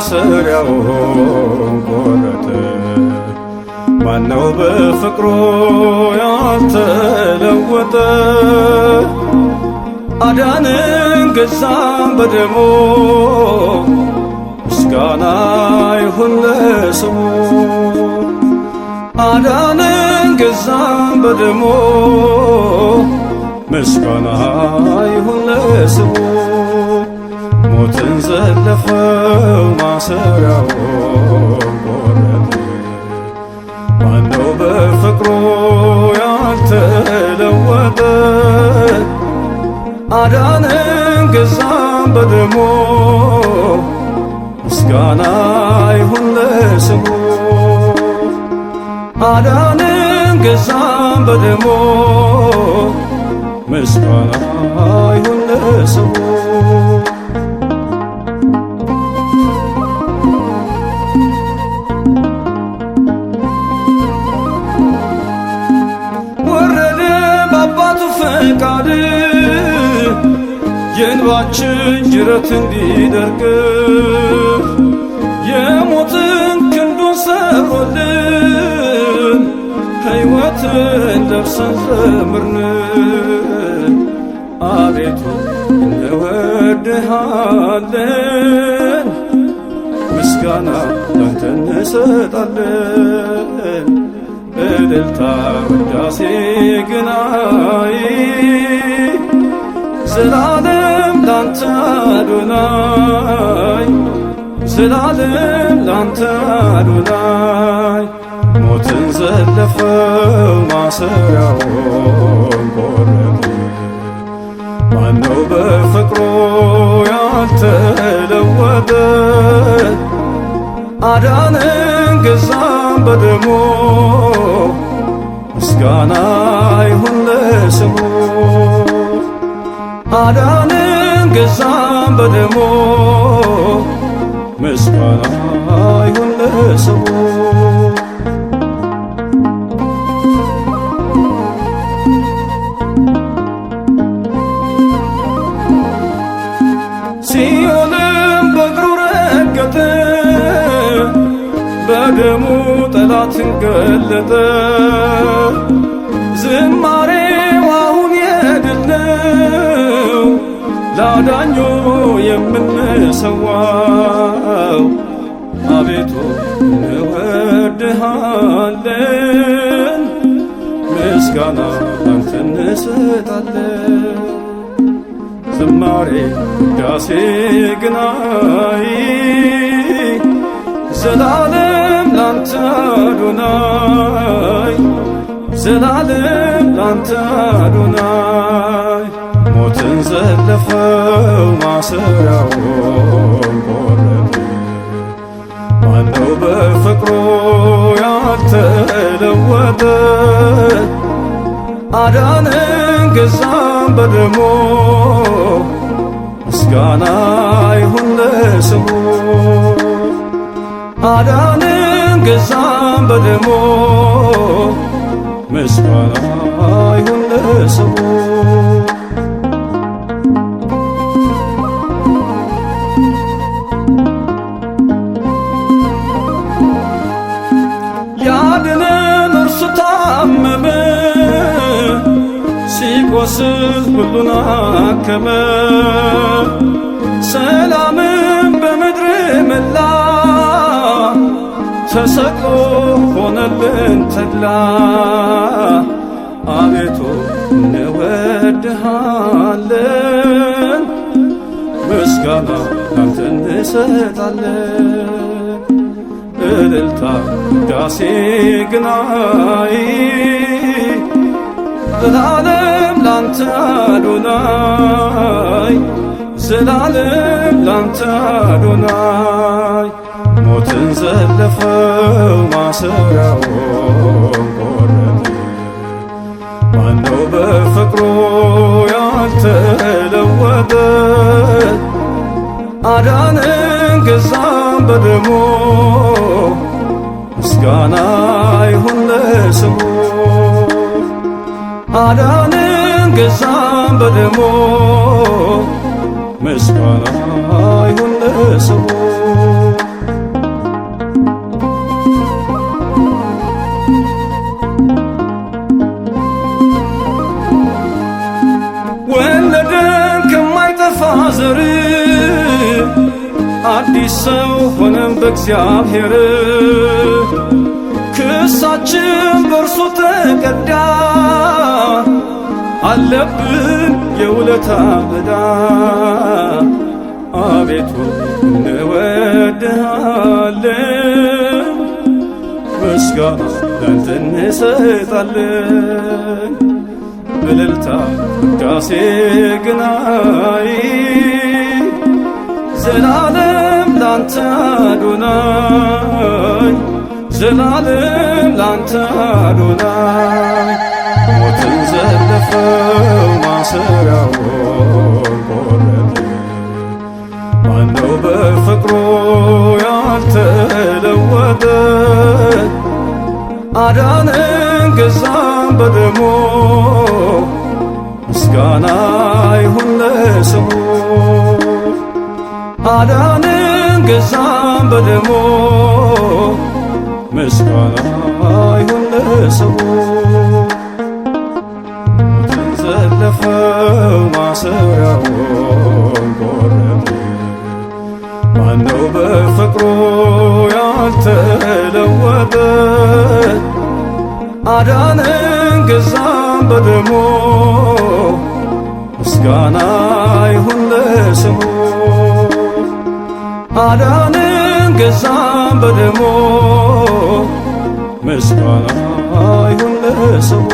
ማሰሪያውን ቆረጠ። ማነው በፍቅሩ ያልተለወጠ? አዳነን ገዛን በደሙ፣ ምስጋና ይሁን ለስሙ። አዳነን ገዛን በደሙ፣ ምስጋና ይሁን ለስሙ። ሞትን ዘለፈው ማሰሪያውን ቆረጠ። ማነው በፍቅሩ ያልተለወጠ? አዳነን ገዛን በደሙ፣ ምስጋና ይሁን ለስሙ። አዳነን ገዛን በደሙ፣ ምስጋና ይሁን ለስሙ። ወረደ በአባቱ ፈቃድ የእንባችን ጅረት እንዲደርቅ፣ የሞትን ክንዱን ሰብሮልን ሕይወትን ለብሰን ዘምርን። አቤቱ እንወድሃለን፣ ምስጋና ላንተ እንሰጣለን። እልልታ ውዳሴ ግናይ ዘላለም ላንተ አዶናይ፣ ዘላለም ላንተ አዶናይ። ሞትን ዘለፈው ማሰሪያውን ቆረጠ። ማነው በፍቅሩ ያልተለወጠ? አዳነን ገዛን በደሙ፣ ምስጋና ይሁን ለስሙ። አዳነን ገዛን በደሙ፣ ምስጋና ይሁን ለስሙ። ሲኦልም በእግሩ ረገጠ፣ በደሙ ጠላትን ገለጠ። ዝማሬው አሁን የድል ነው፣ ላዳኙ የምንሰዋው። አቤቱ እንወድሃለን፣ ምስጋና ላንተ እንሰጣለን። ዝማሬ ውዳሴ ግናይ ዘላለም ላንተ አዶናይ፣ ዘላለም ላንተ አዶናይ። ሞትን ዘለፈው ማሰሪያውን ቆረጠ። ማነው በፍቅሩ ያልተለወጠ? አዳነን ገዛን በደሙ፣ ምስጋና ይሁን ለስሙ። አዳነን ገዛን በደሙ፣ ምስጋና ይሁን ለስሙ። ያድነን እርሱ ታመመ፣ ሲቆስል ሁሉን አከመ። ሰላምን በምድር መላ፣ ተሰቅሎ ሆነልን ተድላ። አቤቱ እንወድሃለን፣ ምስጋና ላንተ እንሰጣለን። እልልታ ውዳሴ ግናይ ዘላለም ላንተ አዶናይ፣ ዘላለም ላንተ አዶናይ። ሞትን ዘለፈው ማሰሪያውን ቆረጠ። ማነው በፍቅሩ ያልተለወጠ? አዳነን ገዛን በደሙ፣ ምስጋና ይሁን ለስሙ። አዳነን ገዛን በደሙ፣ ምስጋና ይሁን ለስሙ። አዲስ ሰው ሆነን በእግዚአብሔር፣ ክሳችን በእርሱ ተቀዳ፣ አለብን የውለታ ዕዳ። አቤቱ እንወድሃለን፣ ምስጋና ላንተ እንሰጣለን። እልልታ ውዳሴ ግናይ ዘላለም ላንተ አዶናይ፣ ዘላለም ላንተ አዶናይ። ሞትን ዘለፈው ማሰሪያውን ቆረጠ፣ ማነው በፍቅሩ ያልተለወጠ? አዳነን ገዛን በደሙ፣ ምስጋና ይሁን ለስሙ። አዳነን ገዛን በደሙ፣ ምስጋና ይሁን ለስሙ። ሞትን ዘለፈው ማሰሪያውን ቆረጠ፣ ማነው በፍቅሩ ያልተለወጠ? አዳነን ገዛን በደሙ፣ ምስጋና ይሁን ለስሙ። አዳነን ገዛን በደሙ፣ ምስጋና ይሁን ለስሙ።